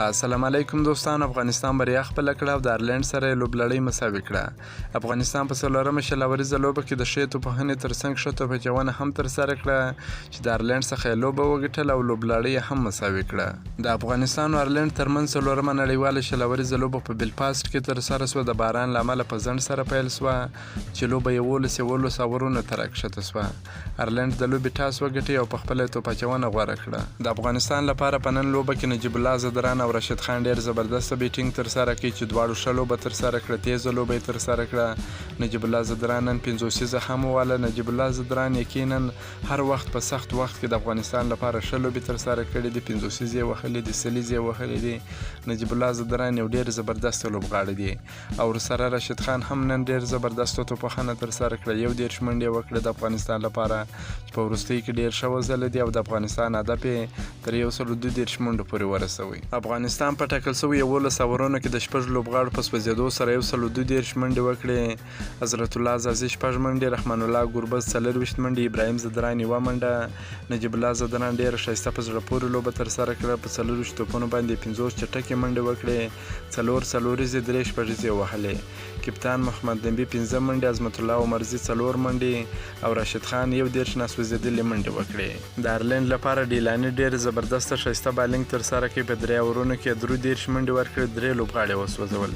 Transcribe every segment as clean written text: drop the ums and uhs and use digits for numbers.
السلام علیکم دوستان، افغانستان بریا خپله کړه او د ایرلنډ سره یې لوبلړۍ مساوي کړه. افغانستان په څلورمه 20 اوریزه لوبه کې د ښې توپوهنې ترڅنګ ښه توپ اچونه هم ترسره کړه چې د ایرلنډ څخه یې لوبه وګټله او لوبلړۍ یې هم مساوي کړه. د افغانستان او ایرلنډ ترمنځ څلورمه نړیواله 20 اوریزه لوبه په بلفاسټ کې ترسره شوه. د باران له امله په ځنډ سره پیل شوه چې لوبه 11 11 اورونو ته راکښته شوه. ایرلنډ د لوبې ټاس وګټی او په خپله یې توپ اچونه غوره کړه. د افغانستان لپاره په نن لوبه کې نجیب الله ځدران او راشد خان ډېر زبردسته بیټینګ ترسره کړ چې دواړو ښه لوبه ترسره کړه، تېزه لوبه یې ترسره کړه. نجیب الله ځدران نن پنځوسیزه هم وواله. نجیب الله ځدران یقینا هر وخت په سخت وخت کې د افغانستان لپاره ښه لوبې ترسره کړې دي، پنځوسیزې یې وهلې دي، سلیزې یې وهلې دي. نجیب الله ځدران یو ډېر زبردست لوبغاړی دی. او ورسره راشد خان هم نن ډېر زبردست توپوهنه ترسره کړه، 31 منډې یې وکړې د افغانستان لپاره چې په وروستیو کې ډېر ښه وځلېدې او د افغانستان هدف یې تر 132 منډو پورې ورسوی. افغانستان په ټاکل شوو 11 اورونو کې د شپږ لوبغاړو په سوځېدو سره 132 منډې وکړې. حضرت الله ځاځي شپږ منډې، رحمان الله ګربز 24 منډې، ابراهیم ځدران یوه منډه، نجیب الله ځدران ډېره ښایسته په زړه پورې لوبه ترسره کړه، په 24 توپونو باندې یې 50 چټکې منډې وکړې. څلور څلوریزې، درې شپږیزې وهلې. کپتان محمد نبي پنځه منډې، عظمت الله عمرزي څلور منډې او راشد خان 31 ناسوځېدلې منډې وکړې. د ایرلنډ لپاره ډیلاني ډېر زبردسته ښایسته بالینګ ترسره کړ، په درې اورونو کې یې 33 منډې ورکړې، درې لوبغاړي یې وسوځول.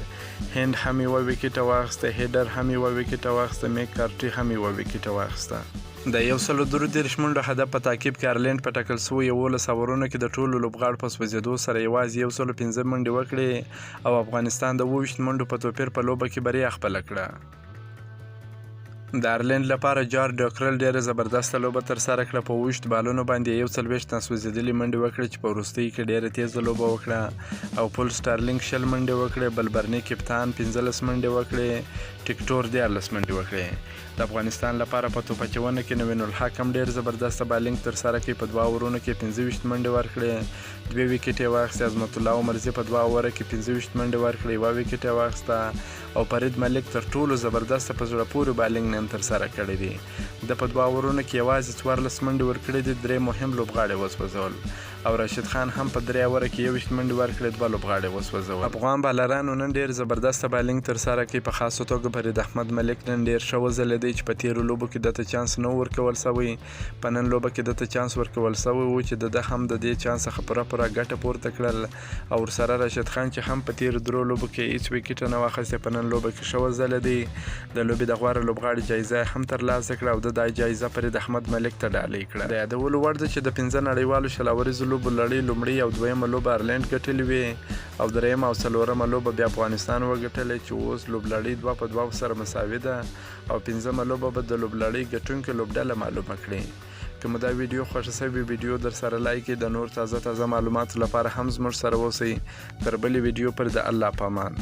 هند هم یوه ویکټه واخیسته، هیډر هم یوه ویکټه واخیسته، میک کارټي هم یوه ویکټه واخیسته. د 133 منډو هدف په تعقیب کې ایرلنډ په ټاکل شوو 11 اورونو کې د ټولو لوبغاړو په سوځېدو سره یوازې 105 منډې وکړې او افغانستان د 27 منډو په توپیر په لوبه کې بریا خپله کړه. د ایرلنډ لپاره جار ډاکرل ډېره زبردسته لوبه ترسره کړه، په 27 بالونو باندې یې 41 ناسوځېدلې منډې وکړې چې په وروستیو کې ډېره تېزه لوبه وکړه او پل سټارلینګ 20 منډې وکړې، بلبرني کپتان 15 منډې وکړې، ټیکټور 13 منډې وکړې. د افغانستان لپاره په توپ اچونه کې نوین الحق هم ډېر زبردسته بالینګ ترسره کړ، په دوه اورونو کې 25 منډې ورکړې، دوې ویکټې یې واخیستې. عظمت الله عمرزي په دوه اوره کې 25 منډې ورکړې، یوه ویکټ یې واخیسته او فرید ملک تر ټولو زبردسته په زړه پورې بالینګ نن ترسره کړی دی. ده په دوه اورونو کې یوازې 14 منډې ورکړې دي، درې مهم لوبغاړي وسوځول. او راشد خان هم په درې اوره کې 21 منډې ورکړې، دوه لوبغاړي وسوځول. افغان بالرانو نن ډېر زبردسته بالینګ ترسره کړ، په خاصه توګه فرید احمد ملک نن ډېر ښه وځلېدی چې په تېرو لوبو کې ده ته چانس نه و ورکول شوی، په نن لوبه کې ده ته چانس ورکول شوی و چې دده هم ددې چانس څخه پوره پوره ګټه پورته کړل او ورسره راشد خان چې هم په تېرو درو لوبو کې هېڅ ویکټه نه وه اخیستې په نن لوبه کې ښه وځلېدی، د لوبې د غوره لوبغاړي جایزه یې هم ترلاسه کړه او ده دا جایزه فرید احمد ملک ته ډالۍ کړه. د یادولو وړ ده چې د پنځه نړیوالو 20 اوریزو لوبو لړۍ لومړۍ او دویمه لوبه ایرلنډ ګټلې وې او درېیمه او څلورمه لوبه بیا افغانستان وګټلې چې اوس لوبلړۍ دوه په دوه سره مساوي ده او پنځمه لوبه به د لوبلړۍ ګټونکې لوبډله معلومه کړي. که مو دا ویډیو خوښه شوې، ویډیو درسره لایک کړئ. د نور تازه تازه معلوماتو لپاره هم زموږ سره اوسئ. تر بلې ویډیو پر د الله پامان.